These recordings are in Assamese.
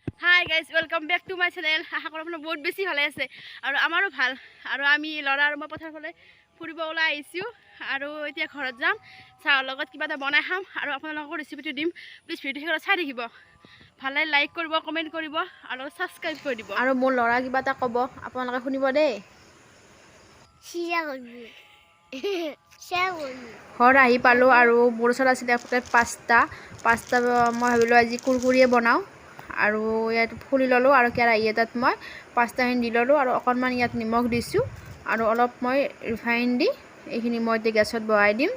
Hi guys, welcome back to my channel. আশা কৰোঁ আপোনালোক বহুত বেছি ভালে আছে আৰু আমাৰো ভাল। আৰু আমি ল'ৰা আৰু মই পথাৰ ফালে ফুৰিব ওলাই আহিছোঁ আৰু এতিয়া ঘৰত যাম, চাহৰ লগত কিবা এটা বনাই খাম আৰু আপোনালোককো ৰেচিপিটো দিম। প্লিজ ভিডিঅ'টো শেষত চাই থাকিব। ভাল লাগিলে লাইক কৰিব, কমেণ্ট কৰিব আৰু ছাবস্ক্ৰাইব কৰি দিব। আৰু মোৰ ল'ৰা কিবা এটা ক'ব, আপোনালোকে শুনিব দেই। চিৰা কৰবি, চিৰা কৰবি। ঘৰত আহি পালোঁ আৰু মোৰ ওচৰত আছিলে এক প্লেট পাস্তা। পাস্তা মই ভাবিলোঁ আজি কুৰকুৰিয়ে বনাওঁ আৰু ইয়াত ফুলি ল'লোঁ আৰু কেৰাহী এটাত মই পাস্তাখিনি দি ল'লোঁ আৰু অকণমান ইয়াত নিমখ দিছোঁ আৰু অলপ মই ৰিফাইন দি এইখিনি মই এতিয়া গেছত বহাই দিম।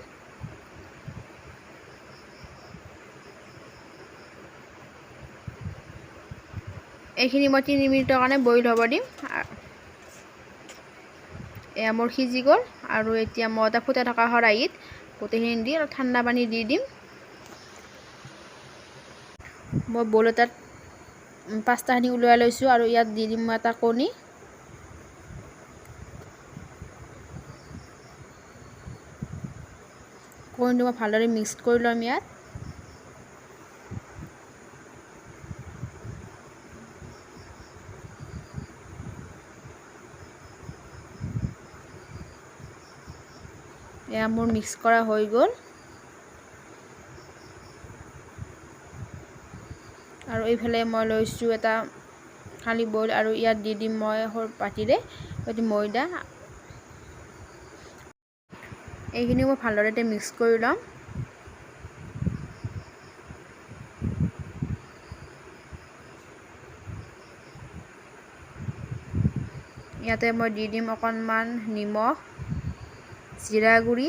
এইখিনি মই 3 মিনিটৰ কাৰণে বইল হ'ব দিম। এয়া মোৰ সিজি গ'ল আৰু এতিয়া মই এটা ফুটা থকা খৰাহীত গোটেইখিনি দি অলপ ঠাণ্ডা পানী দি দিম। মই ব'ল এটাত পাস্তাখিনি উলিয়াই লৈছোঁ আৰু ইয়াত দি দিম মই এটা কণী। কণীটো মই ভালদৰে মিক্স কৰি ল'ম ইয়াত। এয়া মোৰ মিক্স কৰা হৈ গ'ল আৰু এইফালে মই লৈছোঁ এটা খালী ব'ল আৰু ইয়াত দি দিম মই সৰু বাতিৰে এইটো ময়দা। এইখিনি মই ভালদৰে এতিয়া মিক্স কৰি ল'ম। ইয়াতে মই দি দিম অকণমান নিমখ, জিৰা গুড়ি,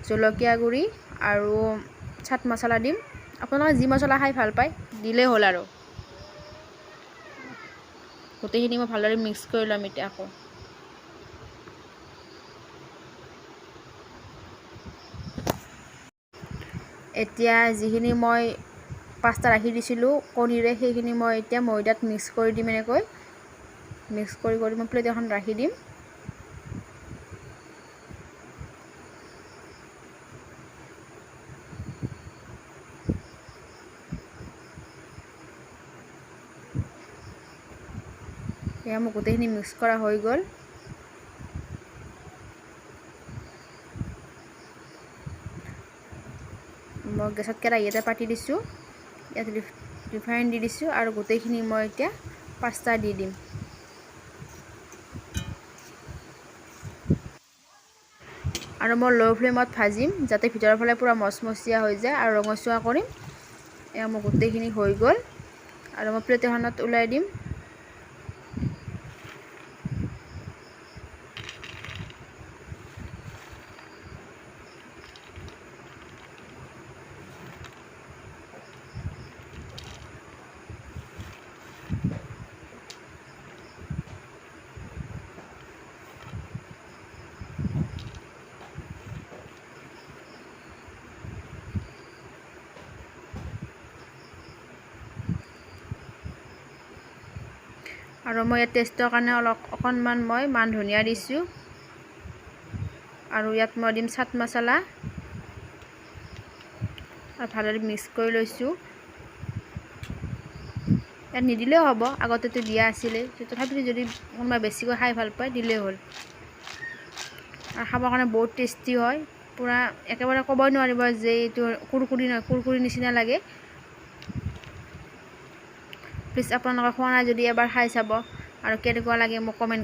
জলকীয়া গুড়ি আৰু চাট মছলা দিম। আপোনালোকে যি মছলা খাই ভাল পায়, দিলেই হ'ল। আৰু গোটেইখিনি মই ভালদৰে মিক্স কৰি ল'ম এতিয়া আকৌ। এতিয়া যিখিনি মই পাস্তা ৰাখি দিছিলোঁ কণীৰে, সেইখিনি মই এতিয়া ময়দাত মিক্স কৰি দিম। এনেকৈ মিক্স কৰি কৰি মই প্লেট এখন ৰাখি দিম। এয়া মোৰ গোটেইখিনি মিক্স কৰা হৈ গ'ল। মই গেছত কেৰাহী এটা পাতি দিছোঁ, ইয়াত ৰিফাইন দি দিছোঁ আৰু গোটেইখিনি মই এতিয়া পাস্তা দি দিম। আৰু মই ল' ফ্লেমত ভাজিম, যাতে ভিতৰৰ ফালে পূৰা মচমচীয়া হৈ যায় আৰু ৰঙচুৱা কৰিম। এয়া মোৰ গোটেইখিনি হৈ গ'ল আৰু মই প্লেট এখনত ওলাই দিম। আৰু মই ইয়াত টেষ্টৰ কাৰণে অলপ অকণমান মই মান ধনিয়া দিছোঁ আৰু ইয়াত মই দিম চাট মছলা আৰু ভালদৰে মিক্স কৰি লৈছোঁ। ইয়াত নিদিলেও হ'ব, আগতেতো দিয়া আছিলে। তথাপিতো যদি কোনোবাই বেছিকৈ খাই ভাল পায়, দিলেই হ'ল। আৰু খাবৰ কাৰণে বহুত টেষ্টি হয়। পূৰা একেবাৰে ক'বই নোৱাৰিব যে এইটো কুৰকুৰি নহয়, কুৰকুৰি নিচিনা লাগে। প্লিজ আপোনালোকে খোৱা নাই যদি এবাৰ খাই চাব আৰু কেনেকুৱা লাগে মোক কমেণ্ট